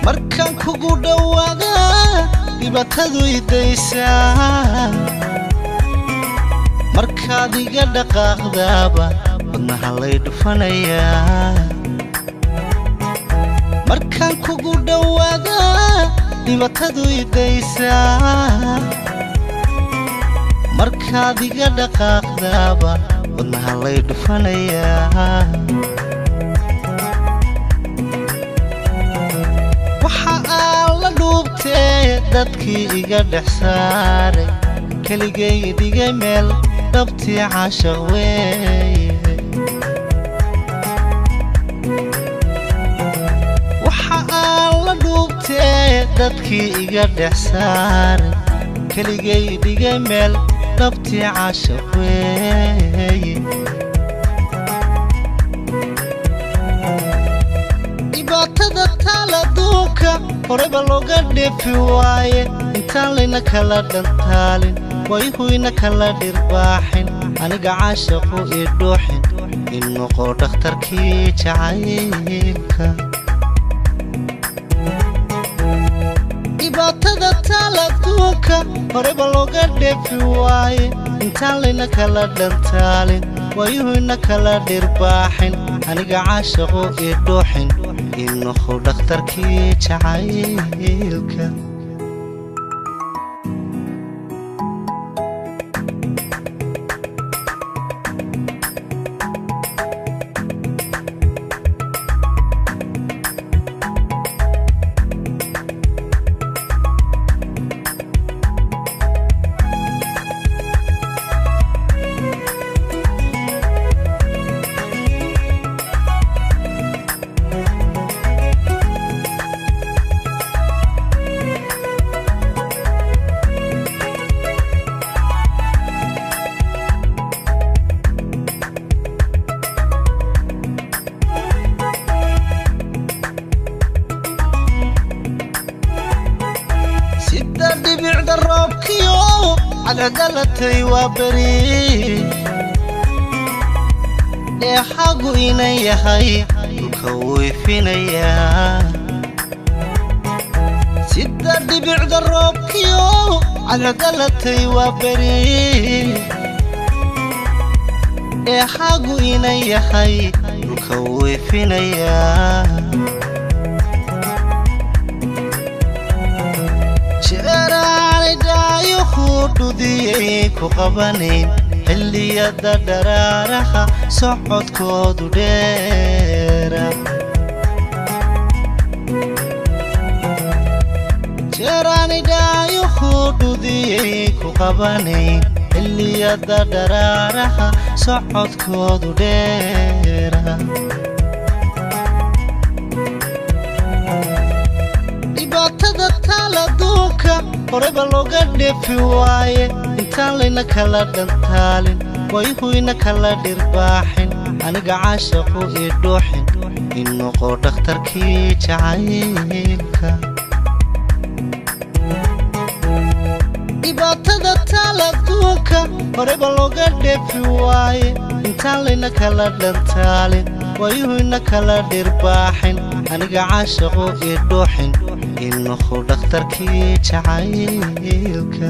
Markaan kugu dhowaada dhibaatadu idaysaa, markaad iga dhaqaaqdaaba wadnaha lay dhufanayaa. Markaan kugu dhowaada dhibaatadu idaysaa, markaad iga dhaqaaqdaaba wadnaha lay dhufanayaa. Waxa aan la dhuubtee dadkii iga dhex saaray, keligay dhigay meel dhabtii caashaq weeye. Waxa aan la dhuubtee dadkii iga dhex saaray, keligay dhigay meel dhabtii caashaq weeye. Dhibaatada taaladuunka horeba looga dheefi waaye, intaan layna kala dhantaalin, wayhuyna kala dhirbaaxin, aniga caashaqu ii dhuuxin, in noqo dhakhtarkii jacaylka. Dhibaatada taaladuunka horeba looga dheefi waaye, intaan layna kala dhantaalin, wayuhuyna kala dhirbaaxin, aniga caashaqu ii dhuuxin, in noqo dhakhtarkii jacaylka. Sida dhibicda roobkiyo cadcadalatay waa beri, dheexagu inan yahay dhulka wuu ifinayaa. Sida dhibicda roobkiyo cadcadalatay waa beri, dheexagu inan yahay dhulka wuu ifinayaa. Jeeraanay dhaayuhu dhudiyay ku qabanayn xilliyada dharaaraha socodkoodu dheera. Jeeraanay dhaayuhu dhudiyay ku qabanayn xilliyada dharaaraha socodkoodu dheera. Dhibaatada taaladuunka horeba looga dheefi waaye, intaan layna kala dhantaalin, wayhuyna kala dhirbaaxin, aniga caashaqu ii dhuuxin, in noqo dhakhtarkii jacaylka. Dhibaatada taaladuunka horeba looga dheefi waaye, intaan layna kala dhantaalin, wayuhuyna kala dhirbaaxin, aniga caashaqu ii dhuuxin, in noqo dhakhtarkii jacaylka.